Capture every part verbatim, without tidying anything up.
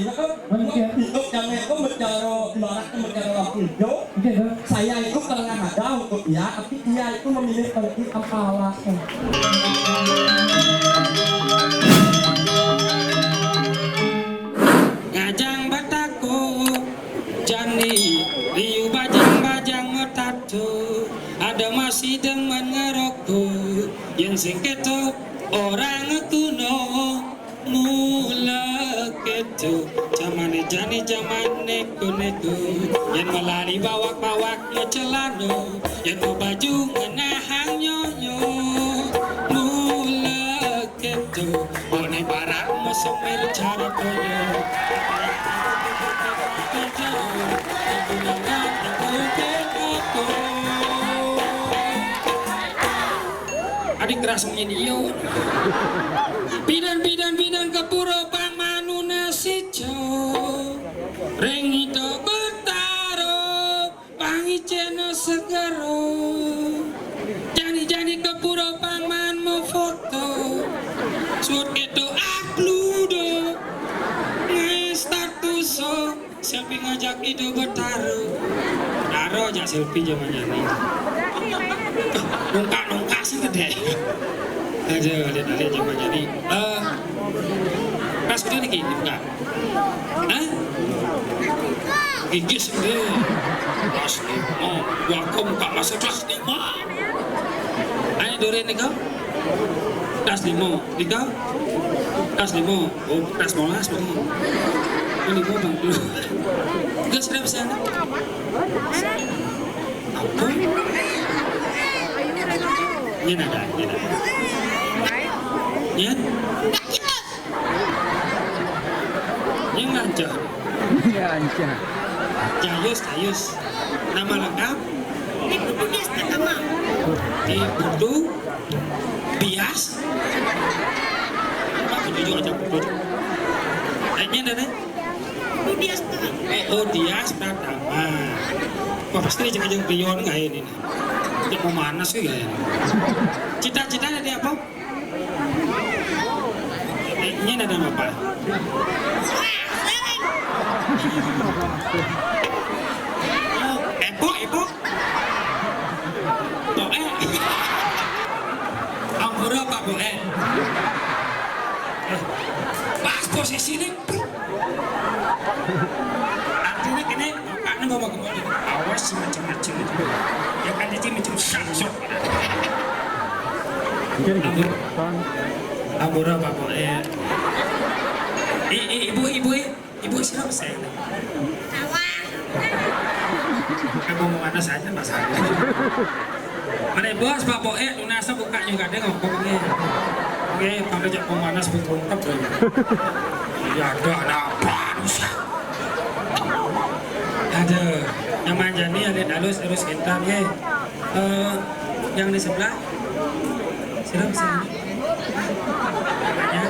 Iya, Kak. Bener, ya? Untuk yang itu bicara, ibaratnya bicara lampu hijau, Oke, Kak. Saya itu pernah ada untuk dia, tapi dia itu memilih pergi ampala. Ngajang batako, jani, liu bajang-bajang matato, ada masih demen ngerokok, yang sing keto orang tuno. Mula keto, jamane jani jamane neko-neko, yen melali bawak-bawak ngecelano, yen mau baju ngenahang nyonyo. Mula keto, one barak mesem cara koyo. Adik keras menjadi iyo. Bidan, bidan, bidan ke pura pang manuna sico. Ring ida betaro pangicena segero. Jani-jani ke pura pang man mau foto. Suut keto upload. Ngai status. Selfie ngajak ida betaro. Betaro ajak selfie jaman jani. Nungkak-nungkak sih gede. Aja lihat-lihat jaman jani. Eh, pas udah niki buka. Hah? Gigis deh. Kelas lima. Gua kok buka masa kelas lima. Ayo dore nika. Kelas lima. Nika. Kelas lima. Oh, kelas molas berarti. Ini gua bang dulu. Nika sudah bisa. Apa? Ini ada, ini ada. Ya? Ini lancar. Ini lancar. Cayus, Cayus. Nama lengkap? Ibu Dias Pratama. Ibu Bias. Apa jujur aja, jujur. Kayaknya ada, Nek? Ibu Dias Pratama. Oh, Dias Pratama. Wah, pasti dia jangan-jangan beliau nggak ini, nih. Dia mau mana sih, ya? Cita-citanya dia apa? Eh, ini ada apa? Epok, epok. Poke. Ampura, Pak Poke. Eh, pas posisi ini. Artinya kene, Pak, ini bawa kembali. Awas, macam-macam. Ya kan, jadi macam sangsok. Mungkin gitu. Ampura, Pak Poke. I, i, ibu, ibu, i. Ibu siapa saya? Kamu mau mana saja, Mas Agus? Mana bos, Pak Poke, tunas buka juga deh, ngomong nih. Oke, kalau cak mau mana sebut ungkap deh. Ya ada, ada apa, Nusa? Ada. Yang manjani, ada halus, terus intan, ya. Eh, yang di sebelah, siapa sih? Namanya?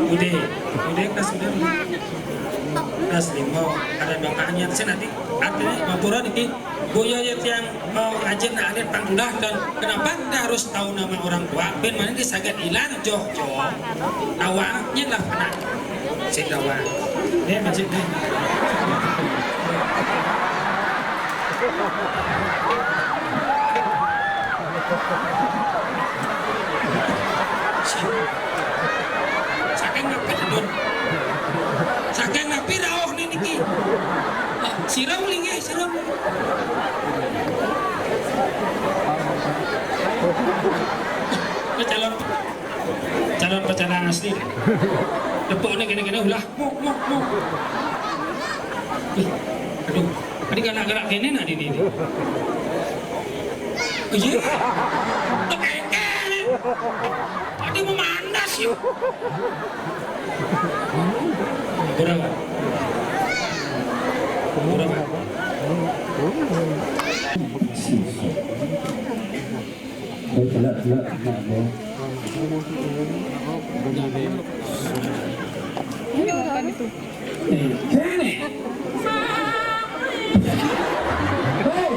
Ude. Ude kelas udah. Kelas lima. Ada bapaknya. Saya nanti artinya laporan ini. Boyo ya tiang mau ngaji nak alit pang tulah dan kenapa kita harus tahu nama orang tua? Ben mana ini sangat hilang, joh, joh. Awalnya lah anak. Sing gawang. Nih, masih nih. Saking ngapi, Dun? Saking ngapi rauh nih niki? Oh, sira linggih, sira. Calon, calon pecalang asli. Tepuk nih, gini-gini, ulah. Muk, muk, muk. Ih, aduh, tadi galak-galak kene nah dini. Iya. Tekeke. Tadi mau manas yuk. Berapa? Berapa? Baik, gelap, gelap, gelap, ya. Eh, kene. Hei.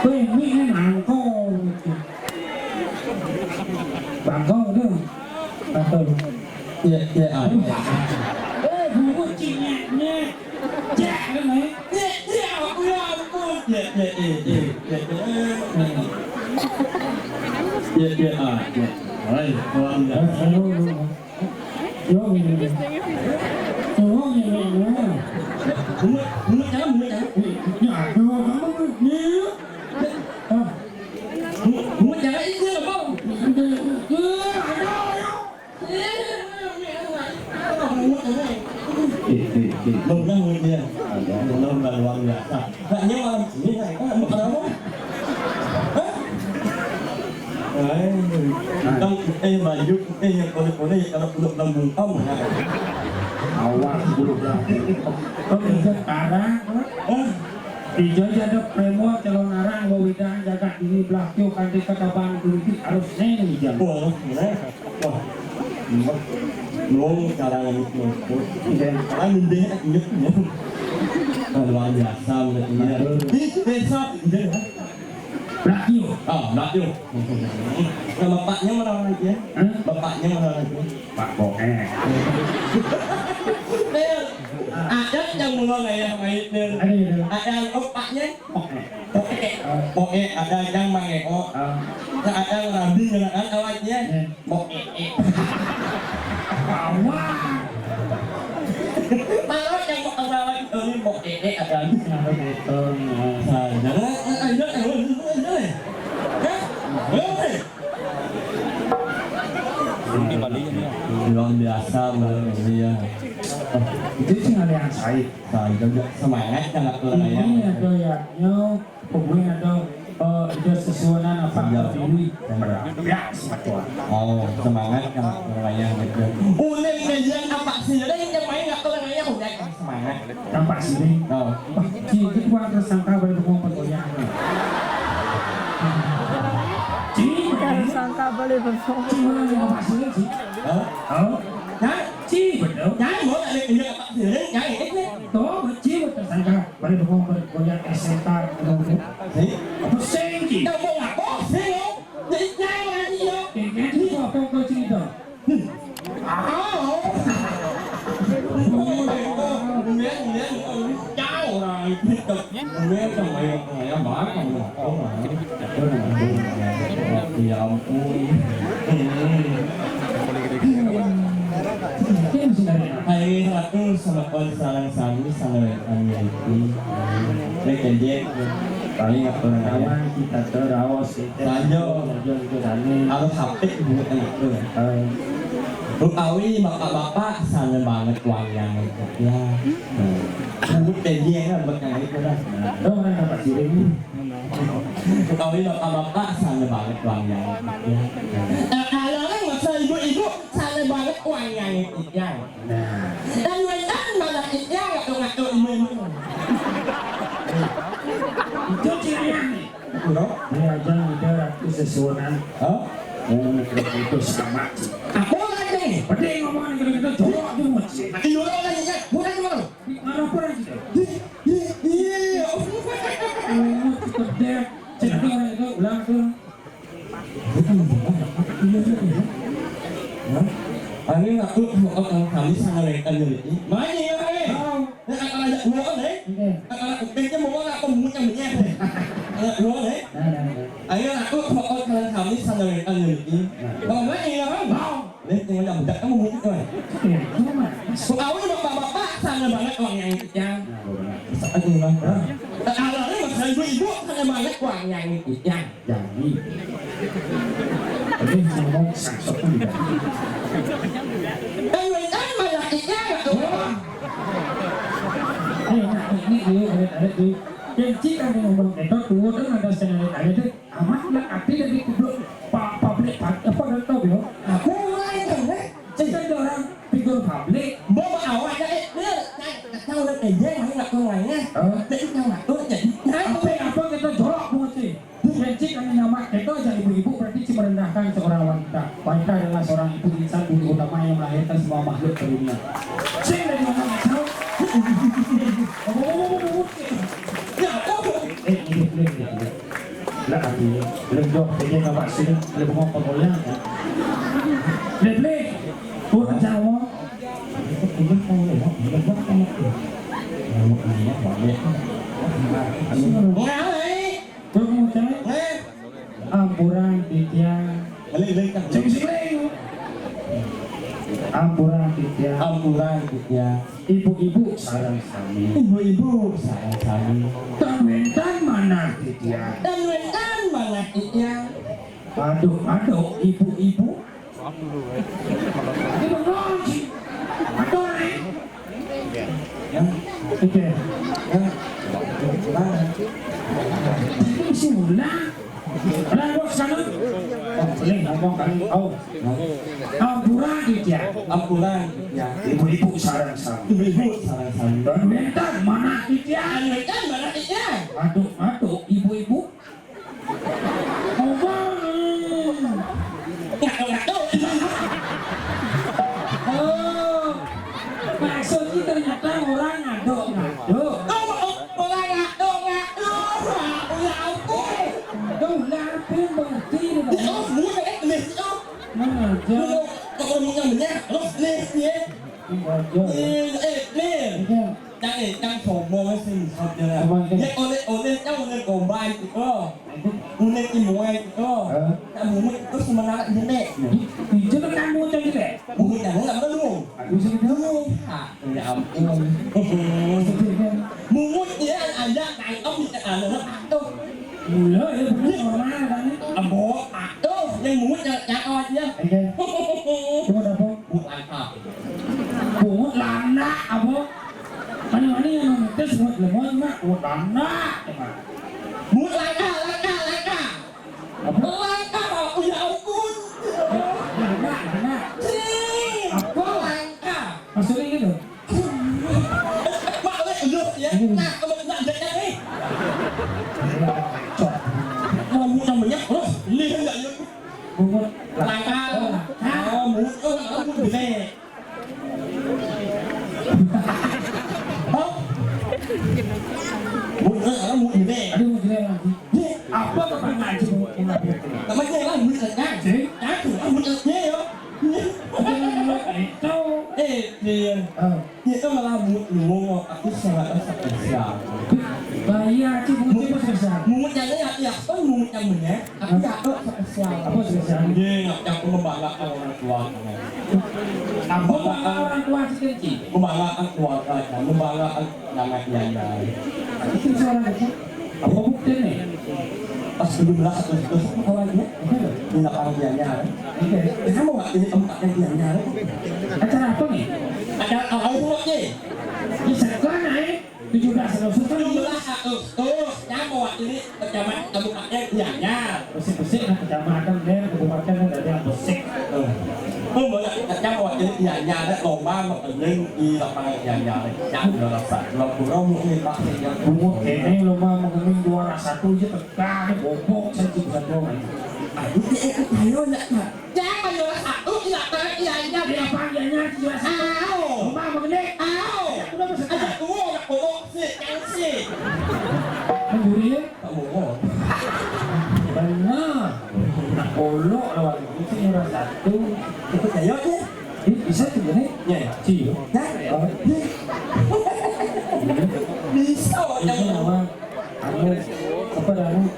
Kowe ini nangko. Bangko tuh. Apa? Ya, ya, ah, ya. Eh, bungut cingaknya. Cek, kan, eh? Ya, ya, aku ya ampun. Ya, ya, eh, eh, ya, ya, eh, eh. Ya, ya, ah, ya. Ay, kurang ya. Halo, halo. Yo, ini. Yo, ini, ini. Bungut, bungut jangan, bungut jangan. Ya, aduh, kamu, ya. Ah. Bungut, bungut jangan, itu apa? Ya, aduh, ya. Eh, eh, eh. Bener, bener, luar biasa. Nggak nyaman. Ini nggak enak, mau kenapa? Hah? Eh, hitam putih, baju putih, yang kode-kode, ya, kalau kulit lambung kamu, ya. Awas, kulit lambung. Kok bisa parah? Hah? Ijo aja ada premo, calon arang, wewidangan, jagat diri, belah kio, kanti, katapan, kunti, harus neng, jam. Wah, bener. Wah, mbak, lu sekarang ini tuh, tuh, udah sekarang gede, injek, ya. Wah, luar biasa, menurut dia. Betul. Di desa, udah, ya. Belakio. Ah, belakio. Nah, bapaknya mana lagi ya? Hah? Bapaknya mana lagi? Pak Boe. Eh, ada yang mulai kayak main. Ada, ada. Ada yang, oh, paknya? Boe. Boe, ada yang Mang Eko. Ah. Nah, ada yang Rabi, kan, awalnya. Eh. Boe. Bawah. Kalau yang mau awal itu, Boe, ada. Nah, betul. Nah, jangan, eh, eh, jangan, eh, eh, eh. Hah? Eh. Luar biasa, luar biasa. Itu sih ada yang saya. Nah, juga semangat kan, aku, ini ya, ada ya, pokoknya ada, eh, ada sesuatu apa, iya, tapi ini, ya, semacam. Oh, semangat kan, aku, gitu. Udah, ini yang apa sih? Ada yang main, aku, yang udah semangat. Tampak sini. Oh. Wah, ci, itu tuan tersangka boleh bengong bergoyang. Ci, tersangka boleh bengong. Ci, mana yang tampak sini, ci? Hah? Oh, nah, ci, betul. Nah, mau tak ada kerja apa sini? Nah, ini. Tuh, ci, tersangka boleh bengong bergoyang S M K. Sih? Apa sih, ci? Dah mau apa sih lo? Jadi jangan lagi, yo. Ini apa kau cerita? Ya ampun. Hai, aku sama kon sarang sami, sarang kami iki. Nek janji paling aku nanya. Aman, kita terawas. Lanjut. Lanjut, lanjut, lanjut. Harus H P buat anak tuh. Eh. Utawi bapak-bapak sana banget wayang itu ya. Buat janji ya buat yang itu dah. Nah, dong, orang dapat diri. Utawi bapak-bapak sana banget wayang itu ya. Eh, kalau orang masa ibu-ibu sana banget wayang itu ya. Nah. Dan wetan malah itu ya ngatur-ngatur ibu-ibu. Itu cirian nih. Kulo? Dia aja udah ratu sesuunan. Hah? Oh, itu sama. Aku lagi. Pedih ngomongan gitu-gitu, jorok tuh, Mas. Iya, lagi ya. Bukan cuma lo. Di mana pun aja. Iya, iya, iya. Oh, kita deh. Cerita orang itu ulang tuh. Bukan, bukan. Iya, iya, iya. Hah? Angin aku, oh, oh, kami sangat lekan jadi. Mana ya, eh? Tahu. Nek anak-anak dua, eh? Iya. Anak-anak kupingnya mau anak pembunuhnya, eh? Anak dua, eh? Nah, nah, nah. Ayo, aku pokok kalian kami sama dengan kalian ini. Nah. Mau nggak, iya, kan? Mau. Nih, tinggal yang budak kamu mungkin, eh? Iya, itu mah. Aku tahu nih, bapak-bapak sana banget uang yang itu, ya. Nah, benar. Saat ini, Bang. Nah. Kalau ini masalah ibu-ibu sana banget uang yang itu, ya. Jadi, ini ngomong sangsok pun tidak. Kan malah iya, Pak. Wah. Eh, nah, ini dia, ada, ada tuh. Kenci kan ngomong, eh, tuh, tuh, tuh, ada skenario, ada tuh. Amat lah, arti dari publik, pa-, publik, pa-, apa, nggak tahu, yo. Aku mulai kan, eh? Kita ada orang figur publik. Bawa awak aja, eh, dia, nggak tahu, udah pendek, nggak tahu lainnya. Hah? Dia nggak tahu, jadi, apa, apa kita jorok, Bu Ci? Benci kami nama, itu aja ibu-ibu berarti ci merendahkan seorang wanita. Wanita adalah seorang ibu insan bumi utama yang melahirkan semua makhluk ke dunia. Sing dari mana tahu? Ya, oh. Eh, ini boleh, ini boleh. Lah, aku ya. Belum jawab, ini nama sini, belum mau pemulai. Boleh, boleh. Ngawai. Kok ngucap? Ampura titiang. Balik, balik, Kang. Sing, sing, sing. Ampura titiang. Ampura titiang. Ibu-ibu sareng sami. Ibu-ibu sareng sami. Tan wénten manah titiang. Tan wénten manah titiang. Aduh, aduh, ibu-ibu. Ini bengong sih. Aduh, nih. Ya. Oke. Ya. Mana? Ini sih ulang. Ulang, gua kesana. Oh, ini ngomong kan. Oh. Ampura titiang. Ampura titiang. Ibu-ibu sareng sami. Ibu-ibu sareng sami. Tan wénten manah titiang. Tan wénten manah titiang. Aduh, aduh, ibu-ibu. Ngomong. Ngaduh, ngaduh. Oh, maksudnya ternyata orang ngaduh, ngaduh. Oh, oh, orang ngaduh, ngaduh. Ya ampun. Aduh, lapin berhenti nih, Bang. Ya, oh, semua, eh, nih, oh. Mana aja. Lu, kalau punya banyak, lu, nih, nih. Ini aja. Nih, eh, nih. Iya. Cang, eh, cang sombong sih, saudara. Sombong, kan? Ya, oleh, oleh, cang oleh gombal gitu. Oleh imuai gitu. Hah? Cang bungut itu sementara jelek. Jadi, itu kan kamu cang jelek. Bungut kamu nggak perlu. Aku sih dulu. Ah, ya ampun. Sedih, kan? Bungut dia ada, cang om di sana, tuh. Mula ya, bungut normal, kan? Ambo, ah, tuh, yang bungut yang, yang awalnya. Oke. Bungut apa? Bungut apa? Bungut landak apa? Mani-mani yang ngetes bungut lemon, Mak. Bungut landak, Mak. Bungut langka, langka, langka. Apa? Langka, Mak. Ya ampun. Langka, langka. Sih. Apa? Langka. Maksudnya gitu? Mak, lu, lu, ya. Hmm. Nah, kamu nak, nak, nak, nih. Cok. Kamu namanya, oh, ini enggak, ya. Bungut langka. Oh, langka. Oh, bungut, oh, bungut gede. Hah? Bungut, ah, bungut gede. Aduh, bungut gede lagi. Ye, apa kau ngaji bungut gede? Namanya lah bungut gede. Sih? Aku lah bungut gede, ya. Bungut gede itu. Eh, dia. Oh. Dia kan malah bungut lu, aku sangat spesial. Bahaya, sih, bungut itu spesial. Bungut yang ini, ya, kan bungut yang benar. Aku ya, aku spesial. Apa spesial? Iya, aku membanggakan orang tua. Apa membanggakan orang tua si Kenci? Membanggakan keluarga, membanggakan nama Diana. Itu suara kecil. Apa bukti nih? Pas tujuh belas Agustus, apa awalnya? Di lapangan Diana. Oke. Kamu nggak ini tempat yang Diana? Acara apa nih? Acara apa nih? Di sekolah, eh? Tujuh belas Agustus kan? Tujuh belas Agustus, kamu wakili kecamatan, kabupaten Gianyar. Besik-besik lah kecamatan, deh, kabupaten, ada yang besik. Oh, boleh, kamu wakili Gianyar, deh, lomba makeling di lapangan Gianyar, deh. Ya, udah rasa. Pulau-pulau mungkin, Pak, ya. Bungut ini lomba makeling juara satu aja, tegak, bobok, saya juga doang. Aduh, eh, eh, ayo, nak, nak. Jangan juara satu, iya, iya, iya, iya. Iya, Pak, iya, iya, juara satu. Ayo. Lomba makeling. Ayo. Udah, Mas. Ayo, udah, udah. Sik, kan sik. Mencuri ya? Tak bohong. Benar. Nak olok lawan itu sih nomor satu. Ikut ayo ya. Eh, bisa tuh, Bang? Ya, ya. Cium. Nah, oh. Bisa, itu yang nama, anu, apa dah, anu?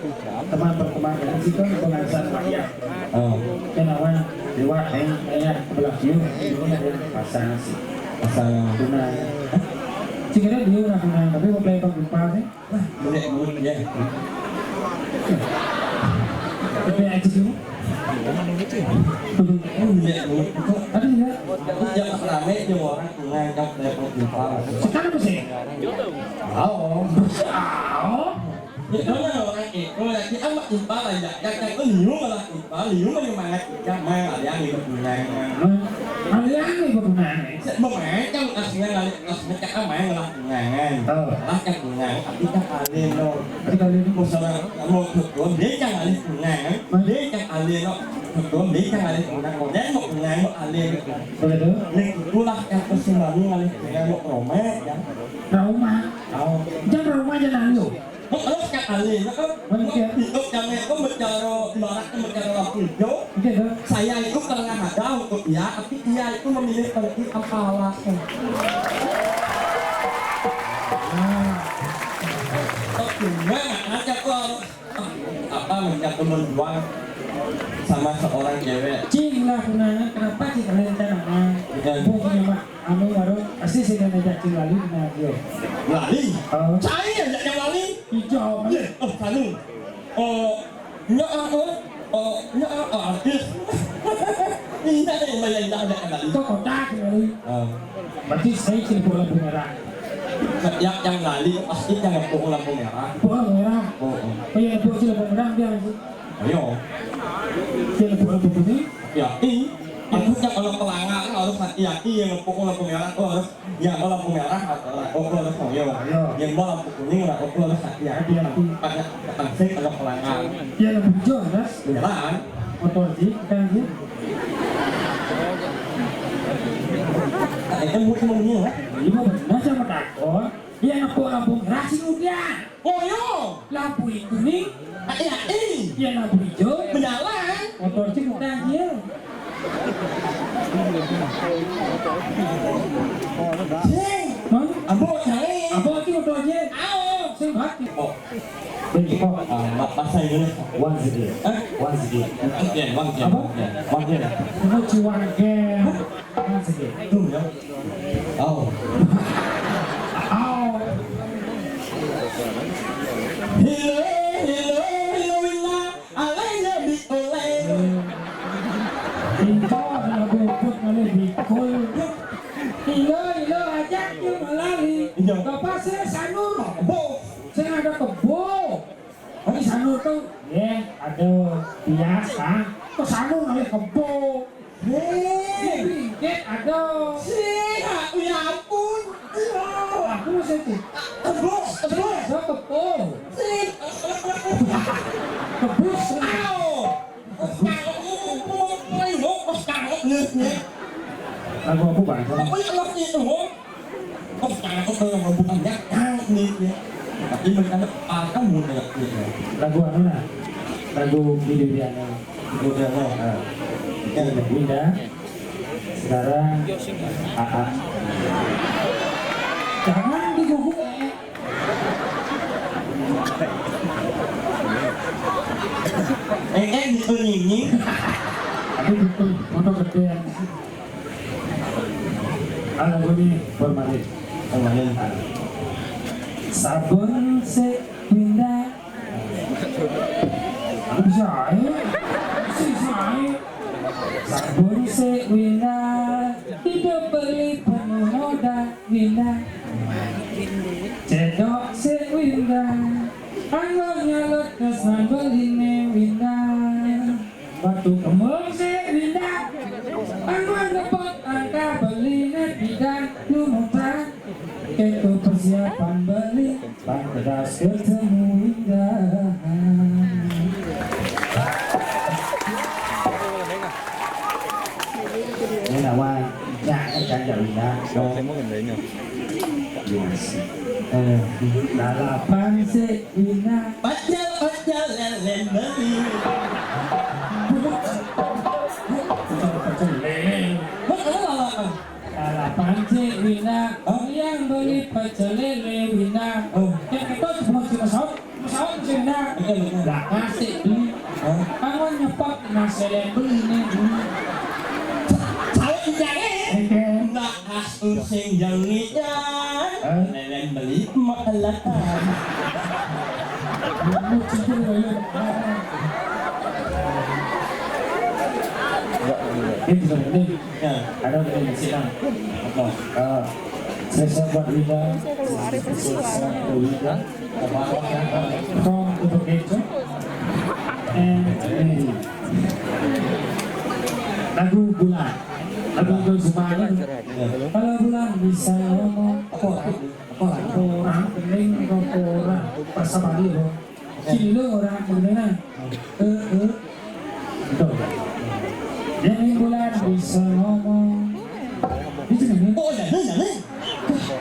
Teman pertemanan itu kan pengasan rakyat. Oh. Yang nama lewat, eh, eh, ya, belah cium, ini ada pasang sih. Pasang. Benar. Sih, kira dia udah benar, tapi mau play apa lupa sih? Wah, mulai mulut ya. Tapi aja dulu. Mulai mulut itu. Aduh ya. Aku jangan rame aja orang nganggap level kita. Sekarang apa sih? Oh. Oh. Itu kan orang itu lagi amat impal aja. Yang kan liu malah impal, liu malah mangat ikan, main alian itu punya. Hah? Alian itu punya. Memain kan aslinya lari, aslinya kan main lah. Tunangan. Oh. Lah kan tunangan, tapi kan alin lo. Tapi kan alin. Mau sama, mau ketua, dia kan alin tunangan. Hah? Dia kan alin lo. Ketua, dia kan alin tunangan. Kalau dia mau tunangan, mau alin. Boleh tuh. Ini itulah yang persimpangan alin tunangan, mau Roma, ya. Roma. Oh. Jangan Roma aja nang lu. Mau kalau sekarang Alih, ya kan? Oke. Untuk yang itu bicara, ibaratnya bicara lampu hijau. Oke, Bang. Saya itu pernah ada untuk dia, tapi dia itu memilih pergi apalah. Nah. Kok gue aja kok harus, apa, menjatuh berjuang sama seorang cewek. Cing lah, kenapa sih kalian teh nama? Iya. Pokoknya mah, anu baru pasti sih ngajak cing lali, kenal dia. Lali? Oh. Saya ajaknya lali. Hijau. Iya, oh, anu. Oh, nya, oh, oh, nya, oh, artis. Indah deh, Mbak, ya, indah, ada kembali. Itu kocak, kembali. Oh. Berarti saya sih bola merah. Yang, yang lali, pasti yang ngepung lampu merah. Bola merah? Oh, oh. Oh, iya, ngepung sih lampu merah, dia sih. Ayo. Dia ngepung lampu kuning? Hati-hati. Aku cak kalau pelanggar harus hati-hati, yang ngepung lampu merah tuh harus, ya, kalau lampu merah, oh, oh, harus ngoyo. Ayo. Yang mau lampu kuning, lah, oh, harus hati-hati. Hati-hati. Pada, pada sih kalau pelanggar. Iya, lampu hijau, Mas. Beneran. Motor sih, kita sih. Nah, itu mungkin mungkin lah. Ini mah bener sama takon. Iya, lampu, lampu merah sih udah. Oh, yo. Lampu kuning. Hati-hati. Iya, lampu hijau. Beneran. Motor sih kita aja. Sing. Hah? Ambo, jangan. Ambo, itu motor aja. Ayo. Sing, Pak. Oh. Wait, oh, uh, ma-, masa Indonesia. Once again. Hah? Once again. Again, once again. Apa? Once again. Once again. Once again. Tuh, ya. Oh. Oh. Hello, hello, hello, Wina. Alai jadi oleh. Itu adalah bobot kali bikul. Ilo, ilo, ajak yuk lali. Iya. Bapak saya Sanur. Bo. Saya ada kebo. Tapi Sanur tuh, ya, aduh, biasa. Kok Sanur ngalih kebo? Hei. Bingkit, aduh. Sih, ya ampun. Aku masih tuh. Kebo, kebo. Saya kebo. Sih. Kebo, sih. Au. Lagu apa, Bang? Apa ya, lagu itu? Oh, sekarang aku kalau ngebuka banyak, ah, ini, ya. Tapi mereka ada apa kamu kayak gitu? Lagu anu nah. Lagu Didi Widiana. Didi Widiana. Nah. Ya, udah. Sekarang A A. Jangan diguguk, eh. Eh, eh, gitu, Nini. Tapi gitu, foto gede. Ah, lagu ini formalin. Formalin. Sabun sik pindah. Aku bisa ae. Bisa ae. Sabun sik pindah. Hidup beli penuh noda pindah. Cedok sik pindah. Anggo nyalot kesan beline pindah. Batu kembung sik pindah. Anggo nepot angka beline pindah. Lumutang. Itu persiapan beli. Pantas ketemu Indah. Ini nama Indah, Indah, Indah. Yes. Eh, lalapan sik Indah. Pecel, pecel, lele beli. Pecel, pecel, lele. Buat apa lalapan? Lalapan sik Wina, hah? Yang beli pecel lele Wina. Oh. Yang itu semua cuma saut, cuma saut sih Wina. Oke, oke. Lah, kasih beli. Hah? Kamu nyepot nasi lele beli nih. Saut juga, eh? Oke. Mbak Astur sing jangitan. Hah? Lele beli makan. Kamu cuma lele. Ini juga penting. Ya, ada yang di sini. Apa? Eh, spesial buat Wida. Spesial buat Wida. From Ubud Nature. And ini. Lagu Bulan. Lagu Bulan Sumbangan. Ya. Kalau bulan bisa ngomong. Apa? Apa? Orang bening, orang. Pas sama dia, Bang. Sini lo orang bening. Eh, eh. Betul. Dening Bulan bisa ngomong. Itu nih. Oh, iya, iya, iya.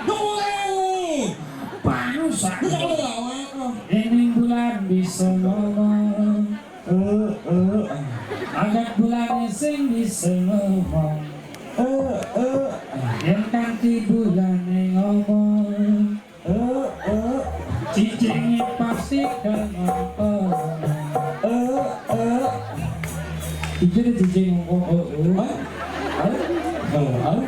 Dong, mulai nih. Panusan. Lu jangan lama. Dening Bulan sing bisa ngomong. Eh, eh. Yang kanti bulane ngomong. Eh, eh. Cicinge pasti kan ngomong. Eh, eh. Iki ada cicing ngomong. Eh, eh. Hah? Oh, oh.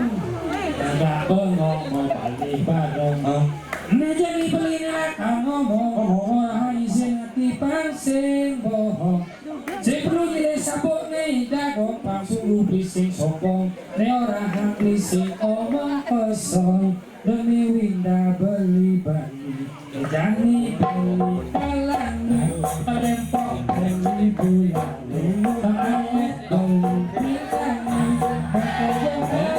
Enggak bengong mau balik bareng. Hah? Nek jadi beli neraka ngomong. Ngomong. Ora isin ati pang sing bohong. Sing perlu milih sabuk nih dago pang sungguh bising sopong. Nek ora hati sing omong kosong. Demi Winda beli bali. Jani beli kalani. Rempok beli bulali. Pamit beli pilani. Pakai jam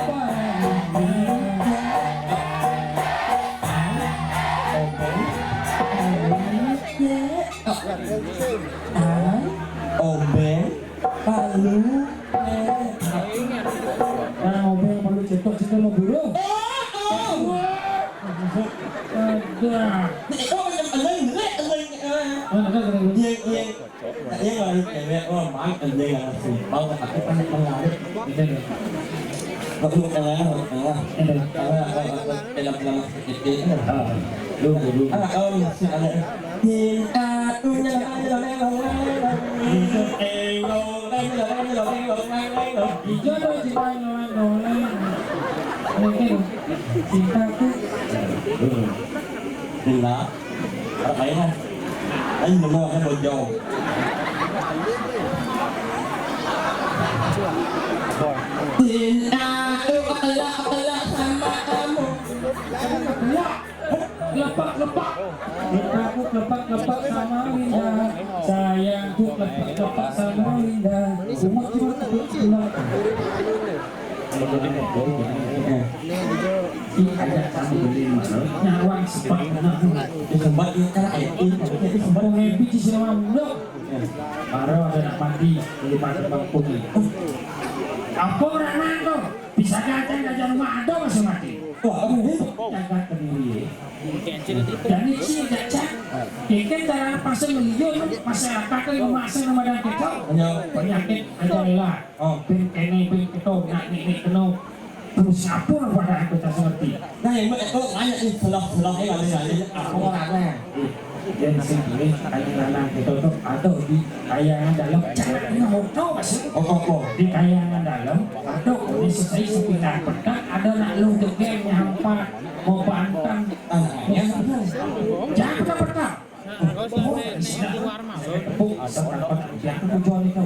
Obeng, palu, eh. Nah, obeng, palu, cetok, cetok, mau guru. Oh, oh. Ada. Nek kok macam eleng, eleng, eleng, eh. Mana ada, ada, ada. Iya, iya. Nah, iya, kalau cewek, oh, mang, eleng, yang simpel, tapi kan menarik. Gitu, gitu. Waktu tengah, waktu tengah. Gitu. Tengah, apa, apa, film-film sedikit. Ah, lu, lu. Ah, oh, masih ada. Cinta punya. Ijo tuh cinta noleng-noleng. Mungkin cintaku. Cinta. Apa ya? Ayo, mau kan bojong. Cinta, aku kelak, kelak sama kamu. Lepak, lepak. Cintaku lepak, lepak sama Winda. Sayangku lepak, lepak sama Winda. Semua cuma lepak, lepak. Ih, ajak kamu beli mana? Nyawang sepak, nah. Sepak itu kan air. Itu sepak. Mau ngepi di sini, Mang, dok. Baru ada nak mati, beli pada bangkuni. Apa orang nang tuh? Bisa aja aja rumah ada masih mati. Wah, apa ini? Jaga kediri. Dan ini sih, Cak. Kita cara pasang liur, masyarakat kan memasak sama dan kita. Iya. Penyakit aja lah. Oh. Bin kene, bin keto, nak nenek keno. Terus apa pada aku tak ngerti. Nah, yang itu nanya nih, selah-selah ya, ada nanya. Apa orangnya? Dan sing tulis, ada lanang kita tuh, atau di kayangan dalam, jangan kena motor, Mas. Oh, oh, oh. Di kayangan dalam, atau kondisi saya sekitar petang, ada nak lu degeng nyampak, mau pantang. Ah, ya. Jangan petang-petang. Tepuk, asal dapat, yang tujuan itu.